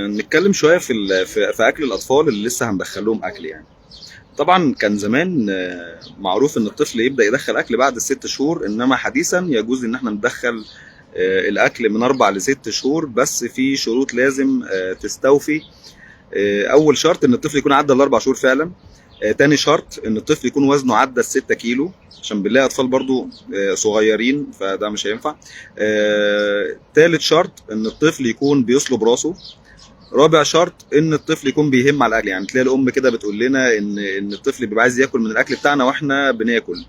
نتكلم شوية في في اكل الاطفال اللي لسه هندخل لهم اكل يعني. طبعا كان زمان معروف ان الطفل يبدا يدخل اكل بعد ال6 شهور، انما حديثا يجوز ان احنا ندخل الاكل من 4 ل6 شهور، بس في شروط لازم تستوفي. اول شرط ان الطفل يكون عدى ال4 شهور فعلا. تاني شرط ان الطفل يكون وزنه عدى ال6 كيلو، عشان بنلاقي اطفال برضو صغيرين فده مش هينفع. تالت شرط ان الطفل يكون بيصلب راسه. رابع شرط ان الطفل يكون بيهم على الاكل، يعني تلاقي الام كده بتقول لنا ان الطفل بيبقى عايز ياكل من الاكل بتاعنا واحنا بناكل.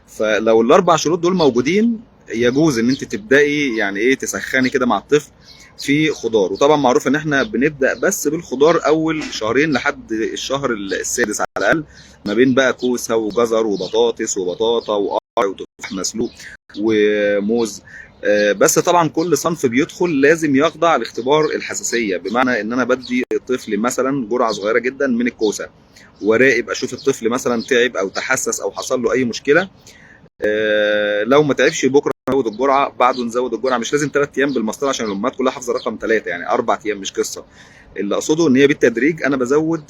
فلو الاربع شروط دول موجودين يجوز ان انت تبداي يعني ايه تسخني كده مع الطفل في خضار. وطبعا معروف ان احنا بنبدا بس بالخضار اول شهرين لحد الشهر السادس على الاقل، ما بين بقى كوسة وجزر وبطاطس وبطاطا وقرع وتفاح مسلوق وموز. بس طبعا كل صنف بيدخل لازم يخضع لاختبار الحساسيه، بمعنى ان انا بدي الطفل مثلا جرعة صغيرة جدا من الكوسه وراقب اشوف الطفل مثلا تعب او تحسس او حصل له اي مشكلة. لو ما تعبش بكره نزود الجرعة، بعده نزود الجرعة، مش لازم 3 ايام بالمسطره عشان الامهات كلها حافظه رقم 3، يعني 4 ايام مش قصة. اللي اقصده ان هي بالتدريج انا بزود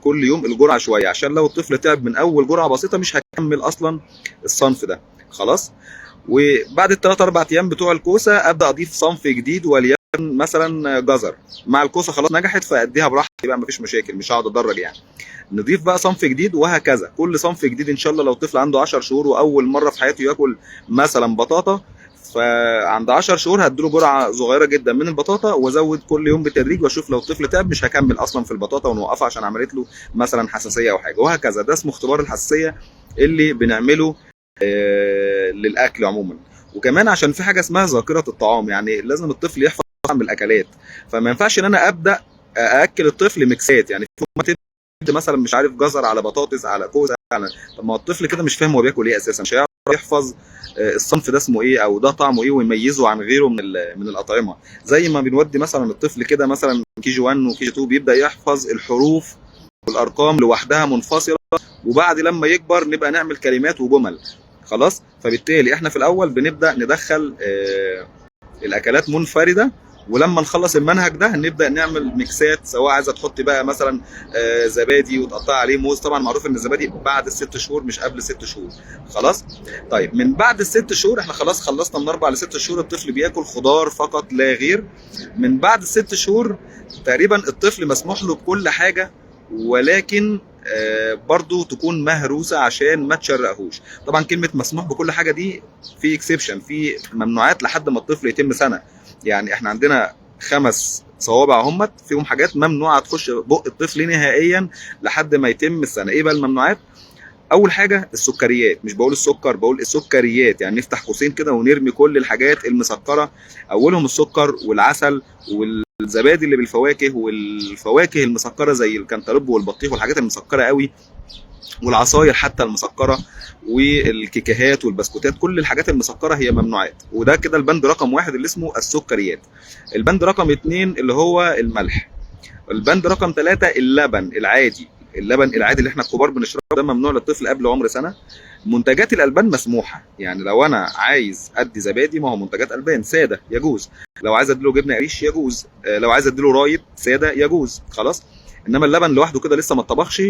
كل يوم الجرعة شوية، عشان لو الطفل تعب من اول جرعة بسيطة مش هكمل اصلا الصنف ده خلاص. وبعد ال3 4 ايام بتوع الكوسه ابدا اضيف صنف جديد، وليكن مثلا جزر مع الكوسه، خلاص نجحت فاديها براحتي بقى، مفيش مشاكل، مش هقعد ادرج يعني. نضيف بقى صنف جديد وهكذا، كل صنف جديد ان شاء الله. لو طفل عنده 10 شهور واول مرة في حياته ياكل مثلا بطاطا، فعند 10 شهور هديله جرعة صغيرة جدا من البطاطا وازود كل يوم بالتدريج، واشوف لو الطفل تعب مش هكمل اصلا في البطاطا ونوقفها عشان عملت له مثلا حساسية او حاجة، وهكذا. ده اسمه اختبار الحساسية اللي بنعمله للاكل عموما. وكمان عشان في حاجة اسمها ذاكره الطعام، يعني لازم الطفل يحفظ طعم الاكلات، فما ينفعش ان انا ابدا ااكل الطفل ميكسات، يعني في تدي مثلا مش عارف جزر على بطاطس على كوسة على، طب ما هو الطفل كده مش فاهم هو بياكل ايه اساسا، مش هيعرف يحفظ الصنف ده اسمه ايه او ده طعمه ايه ويميزه عن غيره من الاطعمة. زي ما بنودي مثلا الطفل كده مثلا كي جي 1 وكي جي 2 بيبدا يحفظ الحروف والارقام لوحدها منفصلة، وبعد لما يكبر نبقى نعمل كلمات وجمل خلاص. فبالتالي احنا في الاول بنبدا ندخل الاكلات منفردة، ولما نخلص المنهج ده نبدا نعمل ميكسات، سواء عايزه تحطي بقى مثلا زبادي وتقطعي عليه موز. طبعا معروف ان الزبادي بعد ال6 شهور مش قبل ال6 شهور خلاص. طيب من بعد ال6 شهور احنا خلاص خلصنا من 4 ل6 شهور الطفل بياكل خضار فقط لا غير. من بعد ال6 شهور تقريبا الطفل مسموح له بكل حاجة، ولكن برضو تكون مهروسه عشان ما تشرقهوش. طبعا كلمة مسموح بكل حاجة دي في exception، في ممنوعات لحد ما الطفل يتم سنة. يعني احنا عندنا 5 صوابع همت فيهم حاجات ممنوعة تخش بق الطفل نهائيا لحد ما يتم السنة. ايه بقى الممنوعات؟ اول حاجة السكريات، مش بقول السكر، بقول السكريات، يعني نفتح قوسين كده ونرمي كل الحاجات المسكره، اولهم السكر والعسل والزبادي اللي بالفواكه والفواكه المسكره زي الكنتالوب والبطيخ والحاجات المسكره قوي، والعصاير حتى المسكره والكيكهات والبسكوتات، كل الحاجات المسكره هي ممنوعات. وده كده البند رقم 1 اللي اسمه السكريات. البند رقم 2 اللي هو الملح. البند رقم 3 اللبن العادي، اللبن العادي اللي احنا الكبار بنشربه ده ممنوع للطفل قبل عمر سنة. منتجات الالبان مسموحة، يعني لو انا عايز ادي زبادي ما هو منتجات البان ساده يجوز، لو عايز اديله جبنه قريش يجوز، لو عايز اديله رايب ساده يجوز خلاص. انما اللبن لوحده كده لسه ما اتطبخش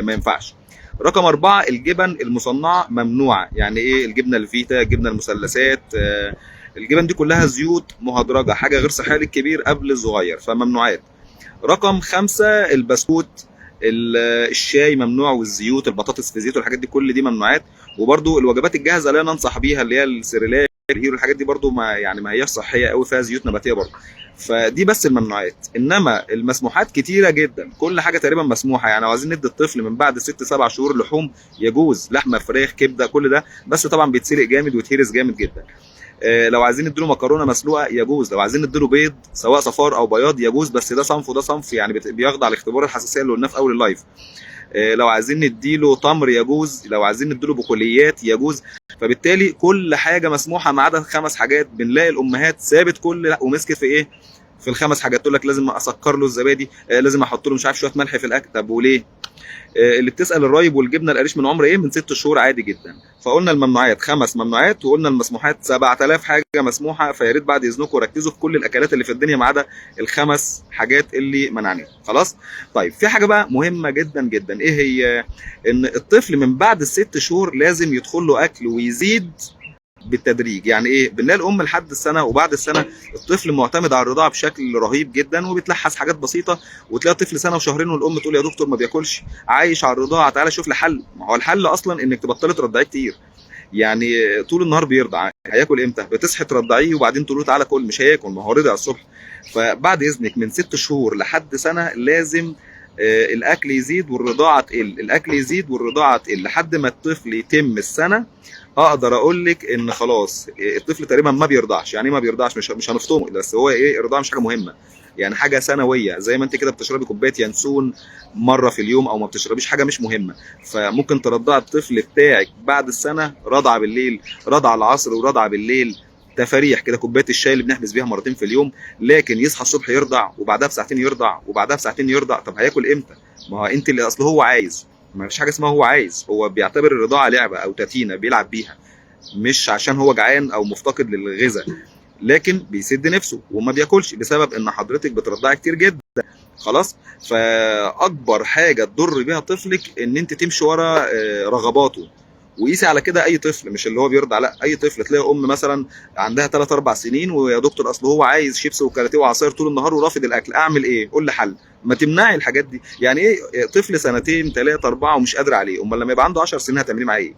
ما ينفعش. رقم 4 الجبن المصنعة ممنوعة. يعني ايه؟ الجبنة الفيتا، الجبنة المثلثات، الجبن دي كلها زيوت مهدرجه، حاجة غير صحية للكبير قبل الصغير، فممنوعات. رقم 5 البسكوت، الشاي ممنوع، والزيوت، البطاطس في زيوت والحاجات دي كل دي ممنوعات. وبرده الوجبات الجاهزة لا ننصح بيها اللي هي السيريلاك الهيرو الحاجات دي برده ما يعني ما هياش صحية قوي، فيها زيوت نباتيه برده. فدي بس الممنوعات، انما المسموحات كتيرة جدا، كل حاجة تقريبا مسموحة. يعني لو عايزين ندي الطفل من بعد 6 7 شهور لحوم يجوز، لحمه فراخ كبده كل ده، بس طبعا بيتسلق جامد ويتهرس جامد جدا. لو عايزين نديله مكرونه مسلوقة يجوز، لو عايزين نديله بيض سواء صفار او بياض يجوز، بس ده صنف وده صنف، يعني بيخضع لاختبار الحساسية اللي قلناه في اول ال live. لو عايزين نديله تمر يجوز، لو عايزين نديله بقوليات يجوز. فبالتالي كل حاجة مسموحة ما عدا 5 حاجات. بنلاقي الامهات سابت كل ومسكت في ايه؟ في ال5 حاجات. تقول لك لازم اسكر له الزبادي، لازم احط له مش عارف شوية ملح في الاكل. طب وليه؟ اللي بتسال الرايب والجبنه القريش من عمر ايه؟ من 6 شهور عادي جدا. فقلنا الممنوعات 5 ممنوعات، وقلنا المسموحات 7000 حاجة مسموحة. فيا ريت بعد اذنكم ركزوا في كل الاكلات اللي في الدنيا ما عدا ال5 حاجات اللي منعناها. خلاص؟ طيب في حاجة بقى مهمة جدا جدا، ايه هي؟ ان الطفل من بعد ال6 شهور لازم يدخل له اكل ويزيد بالتدريج. يعني ايه؟ بنلاقي الام لحد السنة وبعد السنة الطفل معتمد على الرضاعة بشكل رهيب جدا، وبيتلحس حاجات بسيطة، وتلاقي طفل سنة وشهرين والام تقول يا دكتور ما بياكلش، عايش على الرضاعة، تعالى شوف لي حل. ما هو الحل اصلا انك تبطلي ترضعيه كتير، يعني طول النهار بيرضع، هياكل امتى؟ بتصحي ترضعيه وبعدين تقول له تعالى كل، مش هياكل، ما هو رضع الصبح. فبعد اذنك من 6 شهور لحد سنة لازم الاكل يزيد والرضاعه تقل، الاكل يزيد والرضاعه تقل لحد ما الطفل يتم السنة. اقدر اقول لك ان خلاص الطفل تقريبا ما بيرضعش. يعني ايه ما بيرضعش؟ مش هنفطمه، بس هو ايه، الرضاعة مش حاجة مهمة، يعني حاجة سنوية، زي ما انت كده بتشربي كوباية ينسون مرة في اليوم او ما بتشربيش، حاجة مش مهمة. فممكن ترضعي الطفل بتاعك بعد السنة رضعه بالليل، رضعه العصر ورضعه بالليل، تفاريح كده، كوباية الشاي اللي بنحبس بيها مرتين في اليوم. لكن يصحى الصبح يرضع، وبعدها بساعتين يرضع، وبعدها بساعتين يرضع، طب هياكل امتى؟ ما هو انت اللي اصل هو عايز، ما فيش حاجة اسمها هو عايز، هو بيعتبر الرضاعة لعبه او تاتينه بيلعب بيها، مش عشان هو جعان او مفتقد للغذاء، لكن بيسد نفسه وما بياكلش بسبب ان حضرتك بترضعي كتير جدا. خلاص؟ فاكبر حاجة تضر بيها طفلك ان انت تمشي ورا رغباته. وقيسي على كده اي طفل، مش اللي هو بيرضع، لا، اي طفل. تلاقي ام مثلا عندها 3 4 سنين، ويا دكتور اصل هو عايز شيبس وكاراتيه وعصاير طول النهار ورافض الاكل، اعمل ايه؟ قول لي حل. ما تمنعي الحاجات دي. يعني ايه طفل 2 3 4 ومش قادر عليه؟ امال لما يبقى عنده 10 سنين هتعملي معاه ايه؟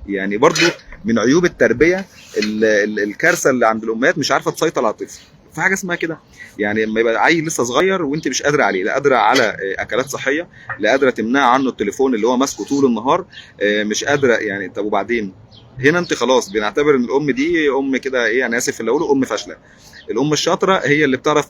يعني برضو من عيوب التربية الكارثة اللي عند الامهات، مش عارفه تسيطر على الطفل. في حاجة اسمها كده، يعني لما يبقى عيل لسه صغير وانت مش قادرة عليه، لا قادرة على اكلات صحية، لا قادرة تمنع عنه التليفون اللي هو ماسكه طول النهار، مش قادرة يعني. طب وبعدين؟ هنا انت خلاص بنعتبر ان الام دي ام كده ايه، انا اسف اللي اقوله، ام فاشلة. الام الشاطره هي اللي بتعرف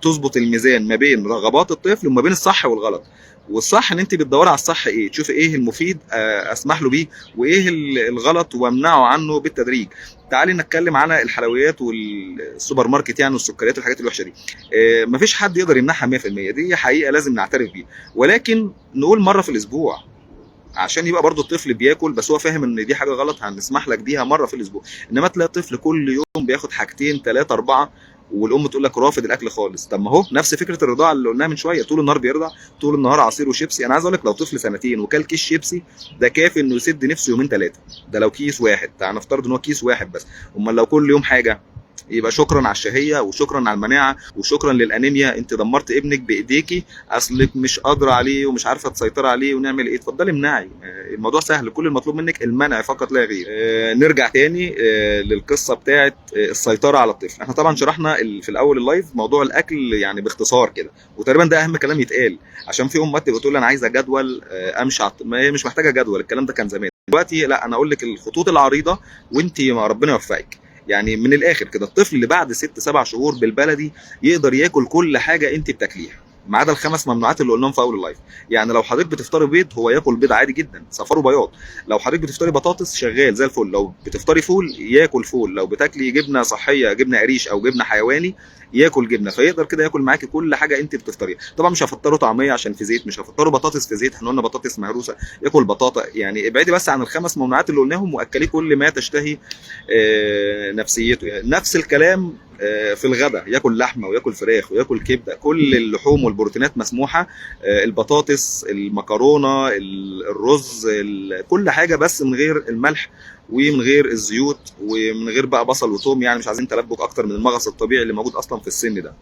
تظبط الميزان ما بين رغبات الطفل وما بين الصح والغلط. والصح ان انت بتدوري على الصح ايه، تشوفي ايه المفيد اسمح له بيه، وايه الغلط وامنعه عنه بالتدريج. تعالي نتكلم على الحلويات والسوبر ماركت يعني، والسكريات والحاجات الوحشة دي. مفيش حد يقدر يمنعها 100%، دي حقيقة لازم نعترف بيها، ولكن نقول مرة في الاسبوع عشان يبقى برضو الطفل بياكل، بس هو فاهم ان دي حاجة غلط، هنسمح لك بيها مرة في الاسبوع. انما تلاقي الطفل كل يوم بياخد حاجتين 3 4، والام تقول لك رافض الاكل خالص. طب ما هو نفس فكرة الرضاعة اللي قلناها من شوية، طول النهار بيرضع، طول النهار عصير وشيبسي. انا عايز اقول لك لو طفل 2 سنين وكل كيس شيبسي ده كافي انه يسد نفسه 2 3 يومين، ده لو كيس واحد، تعال نفترض ان هو كيس واحد بس. امال لو كل يوم حاجة، يبقى شكرا على الشهية وشكرا على المناعة وشكرا للانيميا، انت دمرت ابنك بايديكي، اصلك مش قادرة عليه ومش عارفه تسيطري عليه، ونعمل ايه؟ اتفضلي امنعي، الموضوع سهل، كل المطلوب منك المنع فقط لا غير. نرجع تاني للقصة بتاعه السيطرة على الطفل. احنا طبعا شرحنا في الاول ال live موضوع الاكل يعني باختصار كده، وتقريبا ده اهم كلام يتقال، عشان في امهات تبقى تقول انا عايزه جدول، امشي على ما هي مش محتاجه جدول، الكلام ده كان زمان. دلوقتي لا، انا اقول لك الخطوط العريضة وانت ما ربنا يوفقك. يعني من الاخر كده، الطفل اللي بعد 6 7 شهور بالبلدي يقدر ياكل كل حاجة انت بتاكليها، ما عدا ال5 ممنوعات اللي قلناهم في اول ال live. يعني لو حضرتك بتفطري بيض هو ياكل بيض عادي جدا، صفار وبياض. لو حضرتك بتفطري بطاطس شغال زي الفل، لو بتفطري فول ياكل فول، لو بتاكلي جبنه صحية، جبنه قريش او جبنه حيواني ياكل جبنه، فيقدر كده ياكل معاكي كل حاجة انت بتفطريها. طبعا مش هفطره طعميه عشان في زيت، مش هفطره بطاطس في زيت، احنا قلنا بطاطس مهروسه، ياكل بطاطا. يعني ابعدي بس عن ال5 ممنوعات اللي قلناهم واكليه كل ما تشتهي نفسيته. نفس الكلام في الغداء، ياكل لحمه وياكل فراخ وياكل كبده، كل اللحوم والبروتينات مسموحة، البطاطس، المكرونه، الرز، كل حاجة، بس من غير الملح ومن غير الزيوت ومن غير بقى بصل وثوم، يعني مش عايزين تلبك اكتر من المغص الطبيعي اللي موجود اصلا في السن ده.